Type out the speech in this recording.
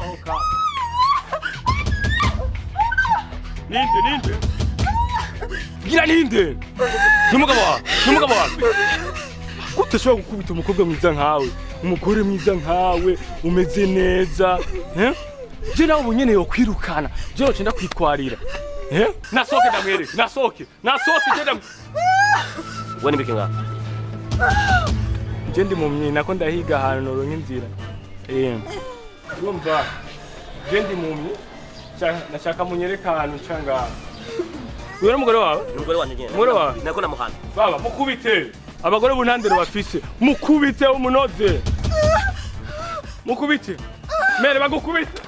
Sohoka. Ninde, ninde? Gira ninde? N'umugabo wawe, n'umugabo wawe. Gute ushobora gukubita umukobwa mwiza nkawe, umugore mwiza nkawe, umeze neza, eh? Je nawe ubu nyene yokwirukana, je yoca ndakwitwarira. Eh? Nasohoke ndamwereke, nasohoke, nasohoke je ndamwereke. We nibike ngaha. Je ndi mu myina ko ndahiga ahantu noronka inzira. Eh. Urumva? Je ndi mu myi. Nashaka munyereke ahantu nca ngaha. Uyu ni umugore wawe? Umugore wanje nyene. Umugore wawe? Nako namuhana. Baba mukubite. Abagore buntandero bafise. Mukubite umunoze. Mukubite. Mere bagukubite.